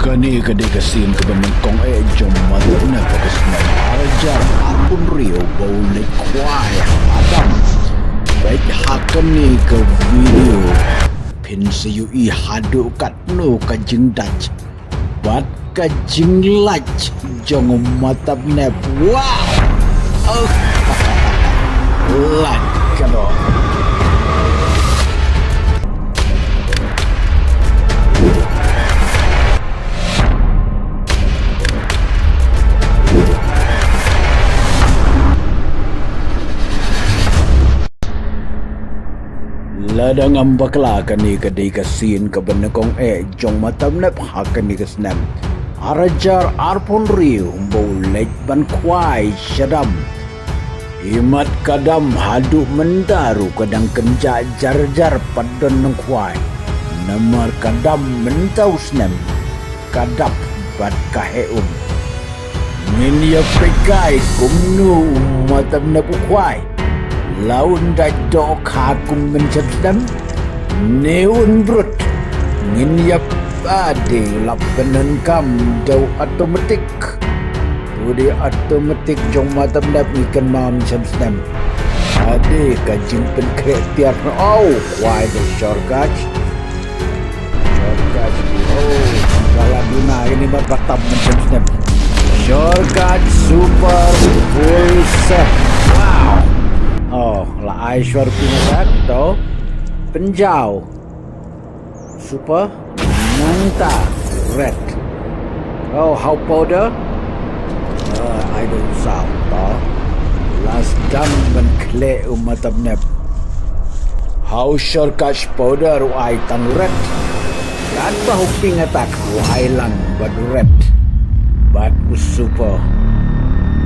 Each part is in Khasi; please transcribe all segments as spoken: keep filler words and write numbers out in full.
Kane ka dei ka sien kaba nyngkong eh jong ma Tap Nep ha ka snem ar hajar arphew hynriew ba u leit khwai ha Dam. Bad ha kane ka video phin sa ïohi haduh katno ka jingdait bad ka jinglait jong ma Tap Nep. Wow! Oh. Lait ka dor. Lada ngam bakla, kane ka dei ka sien kaba nyngkong eh jong ma Tap Nep ha kane ka snem ar hajar arphew hynriew ba u leit ban khwai sha Dam. Imat ka Dam haduh mynta ruh ka dang kynjah jar jar, pat don nongkhwai. Namar ka Dam mynta u snem ka dap bad ka heh um. Ngin ïa peit kai kumno u ma Tap Nep u khwai. La un dait dohkha kum mynshem snem ne un brut. Ngin ïa peit. Ade, la pyndonkam da u automatic. U dei automatic jong ma Tap Nep, ngi kynmaw mynshem snem. Ade, ka jingpynkhreh tiar. Au, khwai da shortcut. Shortcut. Oh, ba la duna ïa ini, ba tam mynshem snem. Shortcut super full set. Wow. Oh, la ai shortcut na to. Pynjaw. Super. Nangta red. Oh, ha u powder. Ah, ai da u saw to. La sdang ban khleh u ma Tap Nep. Ha u shortcut powder u ai tang red. Katba ha u pink attack u ai lang bad u red bad u super.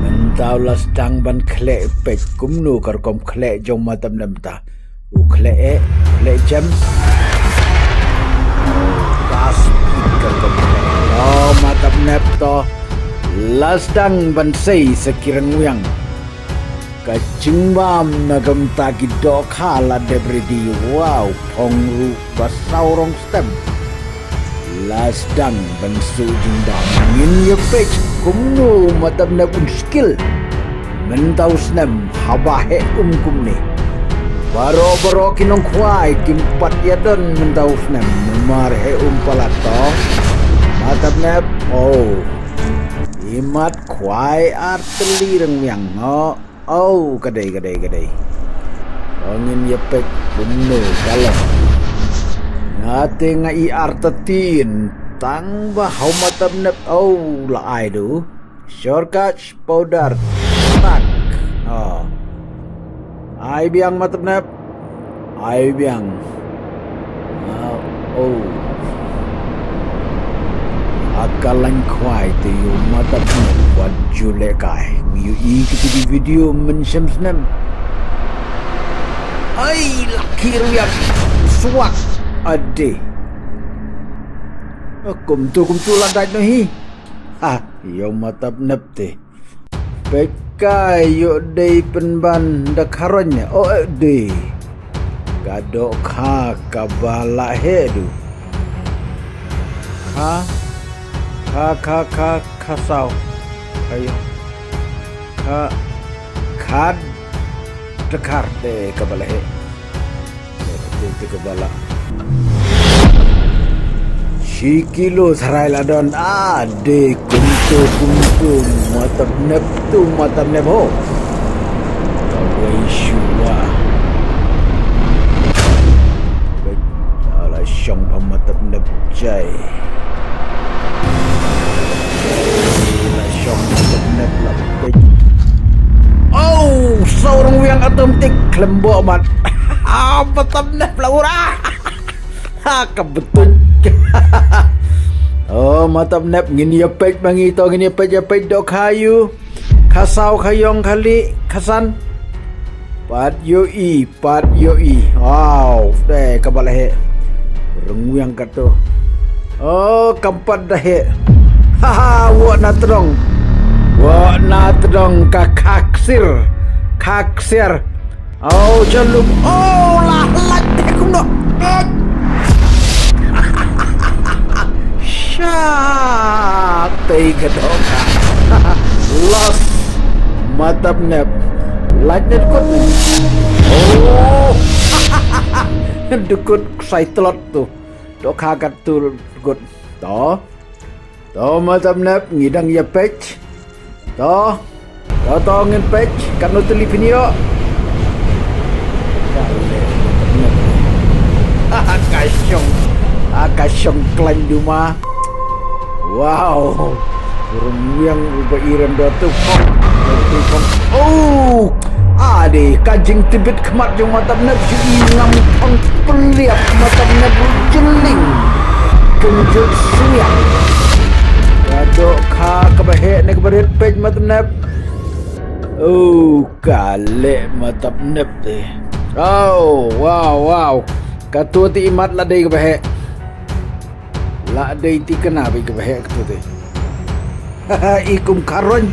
Mynta u la sdang ban khleh, peit kumno ka rukom khleh jong ma Tap Nep mynta. U khleh eh, u khleh jem. Bas, ka rukom khleh. Oh, ma Tap Nep to. La sdang ban sei sa ki ryngwiang. Ka jingbam na ka bynta ki dohkha la dep ready. Wow, phong ruh ba saw rong stem. La sdang ban suh jingbam. Ngin ïa peit kumno ma Tap Nep un skill mynta u snem haba heh um kumne. Baroh baroh ki nongkhwai kim pat ïa don mynta u snem namar heh um palat to. Ma Tap Nep, oh. Imat khwai artylli ryngwiang, oh. Oh, ka dei, ka dei, ka dei. Oh, ngin ïa peit kumno ka long. Nga te nga i artatien tang ba ha u ma Tap Nep, oh, la ai du. Shortcut powder. Tak. Oh. Ai biang ma Tap Nep. Ai biang. Ah, oh. Ha ka lain khwai te ïa u ma Tap Nep wat ju lehkai. Ngi ïohi kita ki video mynshem snem. Ai, la khih ruh ïa swak. Ade. Kumtu kumtu la dait noh hi. Ha, ïa u ma Tap Nep te. Peit kai, ïoh dei pynban da kharoin ne. Oh, eh, dei. Ka dohkha kaba la heh du. Kha, kha, kha, kha, kha saw. Kha ïong. Kha, kha dkhar, dei kaba la heh. Te, te ka ba la. Shi kilo sarai la don. Ah, de kumto kumto. Ma Tap Nep tu, ma Tap Nep ho. Kawei shuwa. Ala shong pha ma Tap Nep jai. La shong ma Tap Nep la peit. Oh, saw rong wiang atom tik khlem boh mat. Ah, ma Tap Nep la ura. Ha, ka betul. Oh, ma Tap Nep ngin ïa peit ma ngi to, ngin ïa peit, ïa peit dohkha ïu. Kha saw, kha ïong, kha lih, kha san. Pat ïohi. Pat ïohi. Wow, dei kaba la heh. Rngwiang kato. Oh, kam pat da heh. Haha, wok na tdong. Wok na tdong ka khaksir. Khaksir. Oh, jalum. Oh, la lait dei kumno. Shak tei ka dohkha. Los. Matab nep. Lait net kut ni. Oh. Dukut ksai telot tu. Dohkha kat tu kut. To. To matab nep ngi dang ïa peit. To. To to ngin peit katno tylli phin ïoh. Ka shong. Ka shong khlaiñ duma. Wow. Rung wiang uba iren do tu phong. Tu phong. Oh. Ade ka jingtbit khmat jong matab nep shu i ngam phong peliap matab nep jylliew. Kynjut swiang. Ka dohkha kaba heh ne kaba rit peit matab nep. Oh, ka leh matab nep te. Oh, wow, wow. Ka tu te i mat la dei kaba heh. La dei ti kena ba i kaba heh ka tu te. I kum kharoñ.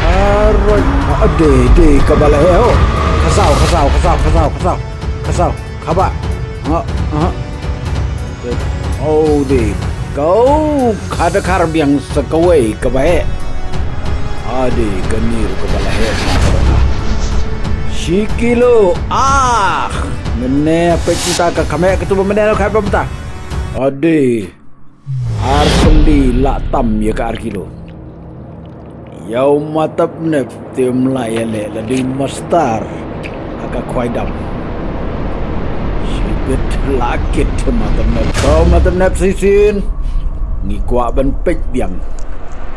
Kharoñ. Ah, dei, dei kaba la heh ho. Khasaw, khasaw, khasaw, khasaw, khasaw. Khasaw. Khaba. Ha, ha. Oh, dei. Kau khadkhar biang sa kawei kaba heh. Ade, kani ruh kaba la heh. Shi kilo. Ah. Mynne peit mynta ka kham heh katu ba mynne ruh, kham heh ba mynta. Ade. Ar tylli lah tam ïa ka ar kilo. Ïa u matab nep te um lah ïaleh la dei master ha ka khwai dam. Shibit la kit matab nep. To matab nep shisien. Ngi kwah ban peit biang.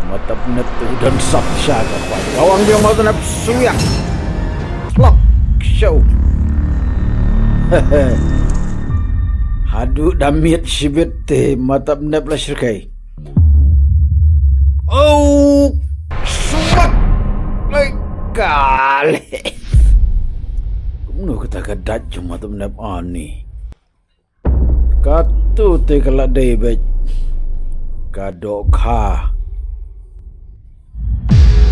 Matab nep te u don sap sha ka khwai. Kawang biang matab nep swiang. Plok. Show. Haduh da miet shibit te matab nep la shyrkhei. Oh, suwat. Ai, kale. Kumno kata ka dait jong matab nep ani. Katu te ka la dei beit. Ka dohkha.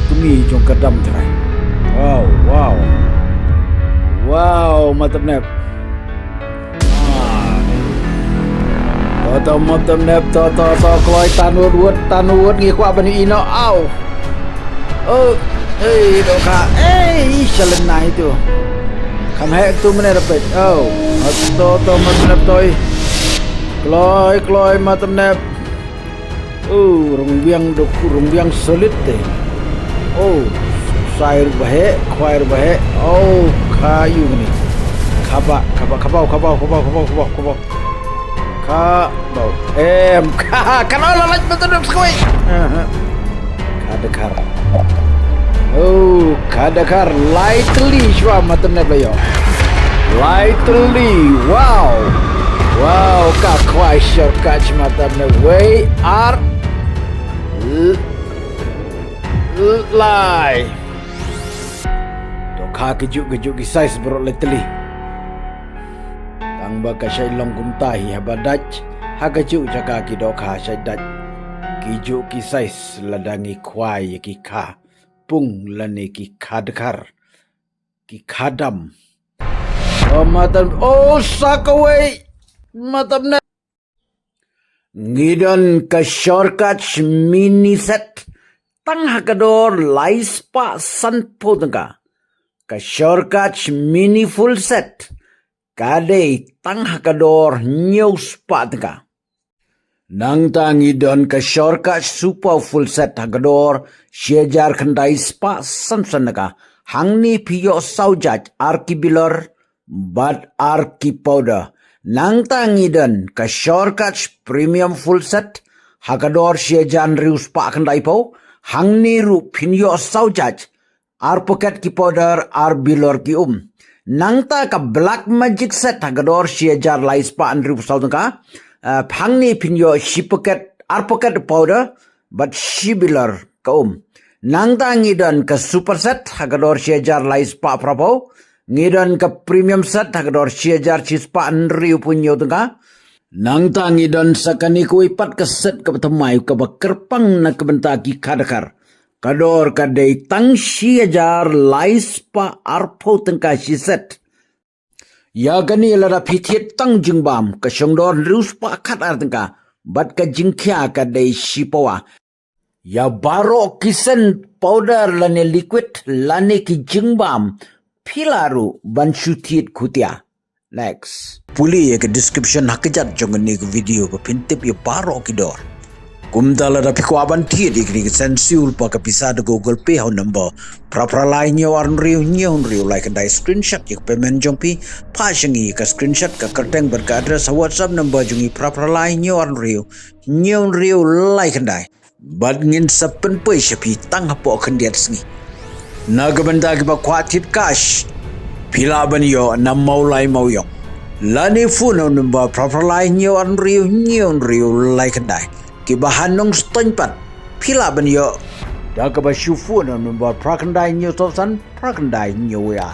Kmie jong ka dam trai. Wow, wow. Wow, matab nep. Ah. To, to, matab nep, to, to, to, kloi tan wut, wut, tan wut, ngi kwah ban ïohi noh, aw. Oh, ei, dohkha, ei, shalynai tu. Kham heh tu mynne da peit, aw. To, to, matab nep toi. Kloi, kloi, matab nep. Oh, rung biang duk, rung biang solid te. Oh, sai ruh ba heh, khwai ruh ba heh. Oh, kha ïu kane. Khaba, khaba, khabaw, khabaw, khabaw. Khabaw. Em, kha, kha la lait matab nep skoi. Aha. Khadkhar. Oh, khadkhar lai tylli shuwa matab nep la ïoh. Lai tylli, wow. Wow, ka khwai shortcut matab nep wei ar l-, l-, lai. Dohkha kajuh kajuh ki size baroh lai tylli. Tang ba ka shait long kumta hi haba dait ha kajuh jaka ki dohkha shait dait. Kijuh ki size lada ngi khwai ïa ki kha pung lane ki kha dkhar, ki kha dam. Oh, matab, oh, sa kawei. Matab nep. Ngi don ka shortcut mini set tang ha ka dor lai spah sanphew tyngka. Ka shortcut mini full set ka dei tang ha ka dor hynñiew spah tyngka. Nangta ngi don ka shortcut super full set ha ka dor shi hajar khyndai spah sanphew san tyngka. Hangne phi ïoh saw jait ar ki bilor bad ar ki powder. Nangta ngi don ka shortcut premium full set ha ka dor shi hajar hynriew spah khyndaiphew. Hangne ruh phin ïoh saw jait, ar pocket ki powder, ar bilor ki um. Nangta ka black magic set ha ka dor shi hajar lai spah hynriewphew saw tyngka. Ah, hangne phin ïoh shi pocket, ar pocket powder bad shi bilor ka um. Nangta ngi don ka super set ha ka dor shi hajar lai spah phraphew. Ngi don ka premium set ha ka dor shi hajar shi spah hynriewphew hynñiew tyngka. Nangta ngi don sa kane kawei pat ka set kaba thymmai kaba kyrpang na ka bynta ki kha dkhar. Ka dor ka dei tang shi hajar lai spah arphew tyngka shi set. Ïa kane lada phi thied tang jingbam ka shong dor hynriew spah khat ar tyngka. bad ka jingkhia ka dei shi pawa. Ïa baroh ki scent powder lane liquid lane ki jingbam, phi lah ruh ban shu thied khutia. Next. Pule ïa ka description ha kjat jong kane ka video ba phin tip ïa baroh ki dor. Kumta lada phi kwah ban thied ïa kine ki scent, shu lypa ka pisa da Google Pay ha u number phra phra lai hynñiew ar hynriew hynñiew hynriew lai khyndai. Screenshot ïa ka payment jong phi, phah sha ngi ïa ka screenshot, ka kyrteng bad ka address ha WhatsApp number jong ngi, phra phra lai hynñiew ar hynriew hynñiew hynriew lai khyndai. Bad ngin sa pynpoi sha phi tang hapoh khyndiat sngi. Na ka bynta kiba kwah thied cash, phi lah ban ïoh na Mawlai Mawiong lane phone ha u number phra phra lai hynñiew ar hynriew hynñiew hynriew lai khyndai. Kiba ha Nongstoiñ pat, phi lah ban ïoh da kaba shu phone ha u number phra khyndai hynñiew saw san phra khyndai hynñiew wei ar.